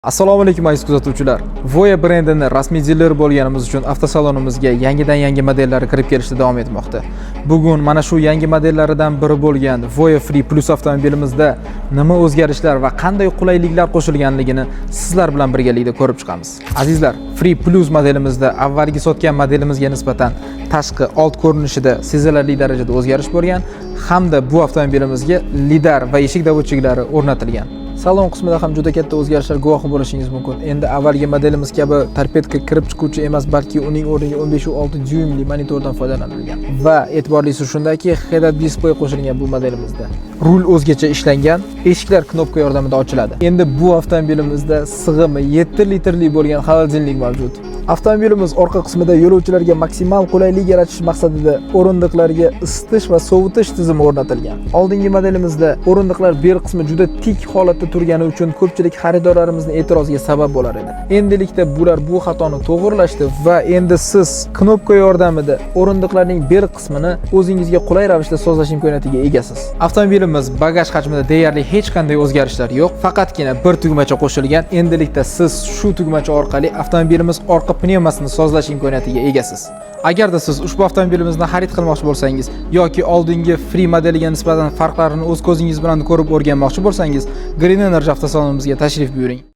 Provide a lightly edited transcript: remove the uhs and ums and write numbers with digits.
Assalomu alaykum, aziz kuzatuvchilar. Voya brendini rasmiy dileri bo'lganimiz uchun avtosalonimizga yangidan yangi modellari kirib kelishda davom etmoqda. Bugun mana shu yangi modellaridan biri bo'lgan Voya Free Plus avtomobilimizda nima o'zgarishlar va qanday qulayliklar qo'shilganligini sizlar bilan birgalikda ko'rib chiqamiz. Azizlar, Free Plus modelimizda avvalgi sotgan modelimizga nisbatan tashqi old ko'rinishida sezilarli darajada o'zgarish bo'lgan hamda bu avtomobilimizga lidar va eshik доводчик lari o'rnatilgan. Salon qismida ham juda katta o'zgarishlar guvohi bo'lishingiz mumkin. Endi avvalgi modelimiz kabi торпедка kirib chiquvchi emas, balki uning o'rniga 15,6 dyuymli monitordan foydalanilgan. Va e'tiborlisi shundaki, head-up display qo'shilgan bu modelimizda. Rul o'zgacha ishlangan, eshiklar knopka yordamida ochiladi. Endi bu avtomobilimizda sig'imi 7 litrli bo'lgan холодильник mavjud. Avtomobilimiz orqa qismida yo'lovchilarga maksimal qulaylik yaratish maqsadida o'rindiqlarga isitish va sovutish tizimi o'rnatilgan. Oldingi modelimizda o'rindiqlar bel qismi juda tik holatda turgani uchun ko'pchilik xaridorlarimizni e'tiroziga sabab bo'lar edi. Endilikda bular bu xatoni to'g'irlashdi va endi siz knopka yordamida o'rindiqlarning bel qismini o'zingizga qulay ravishda sozlash imkoniyatiga egasiz. Avtomobilimiz bagaj hajmida deyarli hech qanday o'zgarishlar yo'q, faqatgina bir tugmacha qo'shilgan. Endilikda siz shu tugmacha orqali avtomobilimiz orqa pnevmasini sozlash imkoniyatiga egasiz. Agarda siz ushbu avtomobilimizni xarid qilmoqchi bo'lsangiz yoki oldingi Free modeliga nisbatan farqlarini o'z ko'zingiz bilan ko'rib o'rganmoqchi bo'lsangiz, Green Energy avtosalonimizga tashrif buyuring.